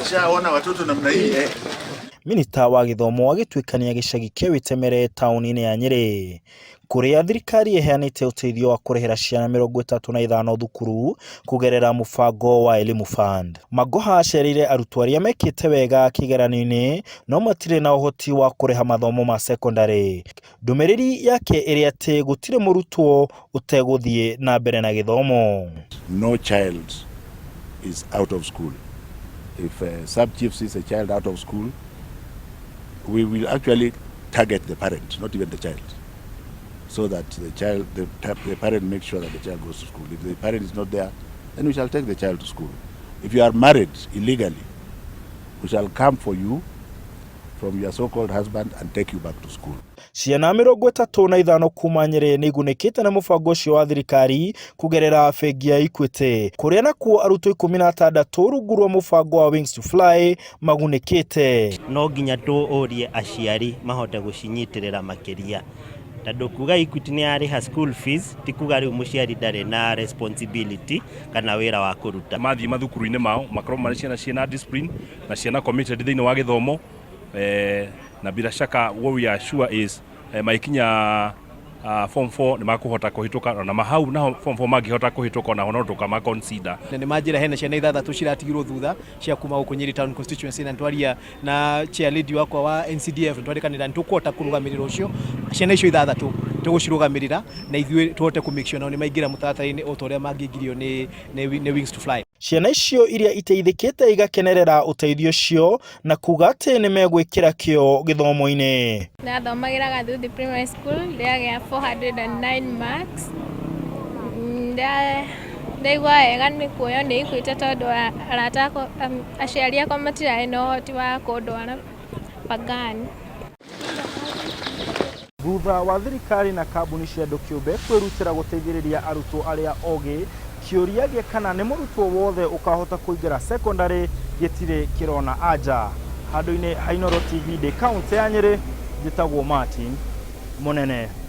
Shaona watoto namna hii. Minista wa gĩthomo agĩtuĩkania gĩcagi kĩa Wĩtemere taũni-inĩ ya Nyĩrĩ kũrĩa thirikari ĩheanĩte ũteithio wa kũrĩhĩra ciana 35 thukuru kũgerera mũbango wa Elimu Fund. Magoha acereire arutwo arĩa mekĩte wega kĩgeranio-inĩ no matirĩ na ũhoti wa kũrĩha mathomo ma sekondarĩ. Ndũmĩrĩri yake ĩrĩ atĩ gũtirĩ mũrutwo ũtegũthiĩ na mbere na gĩthomo. No child is out of school. If a sub-chief sees a child out of school, we will actually target the parent, not even the child, so that the parent makes sure that the child goes to school. If the parent is not there, then we shall take the child to school. If you are married illegally, we shall come for you from your so-called husband and take you back to school. Ciana 35 kuma Nyĩrĩ nĩ igunĩkĩte na mũbango ũcio wa thirikari kũgerera bengi ya Equity kũrĩa nakuo arutwo 16 rungu rwa mũbango wa Wings to Fly magunĩkĩte. No nginya tũũrie aciari mahote gũcinyitĩrĩra makĩria, tondũ kuga Equity nĩ yarĩha school fees ti kuga rĩu mũciari ndarĩ na responsibility kana wĩra wa kũruta. Mathiĩ mathukuru-inĩ mao makorwo marĩ ciana ciĩna discipline na ciana committed thĩinĩ wa gĩthomo, na bila shaka what we are sure is magĩkinya form 4 nĩ makũhota kũhĩtũka, na mahau naho form 4 mangĩhota kũhĩtũka onaho no tũkama consider. Na nĩ manjĩra hena ciana ithathatũ ciratigirwo thutha cia kuma gũkũ Nyĩrĩ Town constituency, na nĩtwaria na chair lady wakwa wa NCDF, nĩtwarĩkanĩra nĩtũkũhota kũrũgamĩrĩra ũcio ciana icio ithathatũ tũgũcirũgamĩrĩra na ithuĩ tũhote kũ make sure nao nĩ maingĩra mũtaratara-inĩ o ta ũrĩa mangĩingĩrio nĩ Wings to Fly. Ciana icio iria iteithĩkĩte igakenerera ũteithio ũcio na kuga atĩ nĩ megwĩkĩra kĩo gĩthomo-inĩ. Ndathomagĩra Gathuthi Primary School, ndĩragĩa 409 marks. Ndaigua wega nĩ kuoywo nĩ Equity tondũ arata akwa, aciari akwa matirarĩ na ũhoti wa kũndwara Pagani. Thutha wa thirikari na kambuni cia andũ kĩũmbe kwĩrutĩra gũteithĩrĩria arutwo arĩa ogĩ, kĩũria gĩa kana nĩ mũrutwo wothe ũkahota kũingĩra sekondarĩ gĩtirĩ kĩrona anja. Handũ-inĩ ha Inooro TV ndĩ kaũntĩ ya Nyĩrĩ, njĩtagwo Martin Mũnene.